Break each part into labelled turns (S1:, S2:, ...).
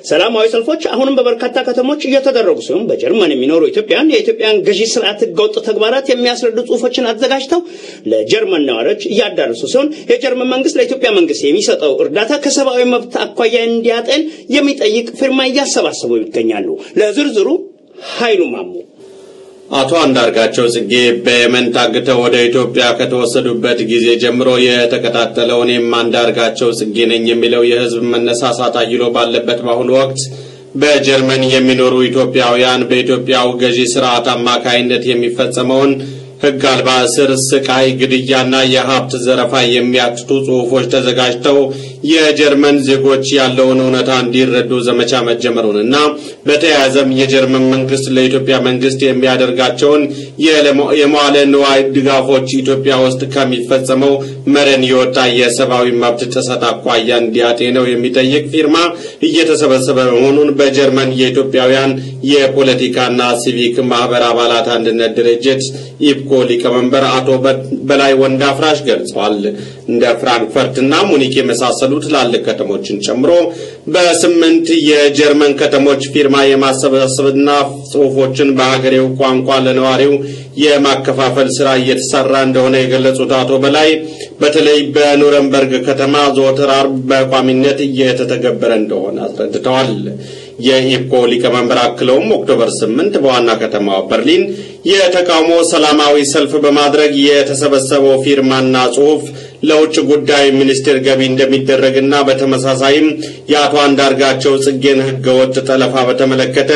S1: ሰላማዊ ሰልፎች አሁንም በበርካታ ከተሞች እየተደረጉ ሲሆን በጀርመን የሚኖሩ ኢትዮጵያውያን የኢትዮጵያን ገዢ ስርዓት ህገወጥ ተግባራት የሚያስረዱ ጽሁፎችን አዘጋጅተው ለጀርመን ነዋሪዎች እያዳረሱ ሲሆን የጀርመን መንግስት ለኢትዮጵያ መንግስት የሚሰጠው እርዳታ ከሰብአዊ መብት አኳያ እንዲያጤን የሚጠይቅ ፊርማ እያሰባሰቡ ይገኛሉ። ለዝርዝሩ ኃይሉ ማሙ።
S2: አቶ አንዳርጋቸው ጽጌ በየመን ታግተው ወደ ኢትዮጵያ ከተወሰዱበት ጊዜ ጀምሮ የተከታተለው እኔም አንዳርጋቸው ጽጌ ነኝ የሚለው የህዝብ መነሳሳት አይሎ ባለበት በአሁኑ ወቅት በጀርመን የሚኖሩ ኢትዮጵያውያን በኢትዮጵያው ገዢ ስርዓት አማካይነት የሚፈጸመውን ህግ አልባ እስር፣ ስቃይ፣ ግድያና የሀብት ዘረፋ የሚያትቱ ጽሁፎች ተዘጋጅተው የጀርመን ዜጎች ያለውን እውነታ እንዲረዱ ዘመቻ መጀመሩንና በተያያዘም የጀርመን መንግስት ለኢትዮጵያ መንግስት የሚያደርጋቸውን የመዋለ ንዋይ ድጋፎች ኢትዮጵያ ውስጥ ከሚፈጸመው መረን የወጣ የሰብአዊ መብት ጥሰት አኳያ እንዲያጤነው የሚጠይቅ ፊርማ እየተሰበሰበ መሆኑን በጀርመን የኢትዮጵያውያን የፖለቲካና ሲቪክ ማህበር አባላት አንድነት ድርጅት ኢፕኮ ሊቀመንበር አቶ በላይ ወንዳፍራሽ ገልጸዋል። እንደ ፍራንክፈርትና ሙኒክ የመሳሰሉ ትላልቅ ከተሞችን ጨምሮ በ8 የጀርመን ከተሞች ፊርማ የማሰባሰብና ጽሁፎችን በሀገሬው ቋንቋ ለነዋሪው የማከፋፈል ስራ እየተሰራ እንደሆነ የገለጹት አቶ በላይ በተለይ በኑረምበርግ ከተማ ዘወትር ዓርብ በቋሚነት እየተተገበረ እንደሆነ አስረድተዋል። የኢፕኮ ሊቀመንበር አክለውም ኦክቶበር 8 በዋና ከተማዋ በርሊን የተቃውሞ ሰላማዊ ሰልፍ በማድረግ የተሰበሰበው ፊርማና ጽሁፍ ለውጭ ጉዳይ ሚኒስቴር ገቢ እንደሚደረግና በተመሳሳይም የአቶ አንዳርጋቸው ጽጌን ህገወጥ ጠለፋ በተመለከተ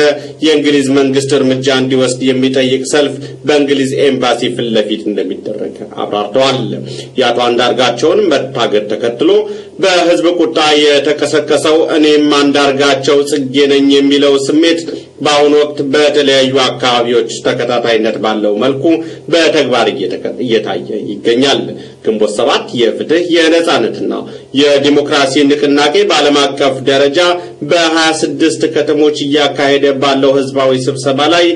S2: የእንግሊዝ መንግስት እርምጃ እንዲወስድ የሚጠይቅ ሰልፍ በእንግሊዝ ኤምባሲ ፊት ለፊት እንደሚደረግ አብራርተዋል። የአቶ አንዳርጋቸውን መታገድ ተከትሎ በህዝብ ቁጣ የተቀሰቀሰው እኔም አንዳርጋቸው ጽጌ ነኝ የሚለው ስሜት በአሁኑ ወቅት በተለያዩ አካባቢዎች ተከታታይነት ባለው መልኩ በተግባር እየታየ ይገኛል። ግንቦት 7 የፍትህ የነጻነትና የዲሞክራሲ ንቅናቄ በዓለም አቀፍ ደረጃ በ26 ከተሞች እያካሄደ ባለው ህዝባዊ ስብሰባ ላይ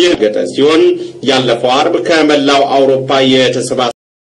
S2: ይገጠ ሲሆን ያለፈው ዓርብ ከመላው አውሮፓ የተሰባሰቡ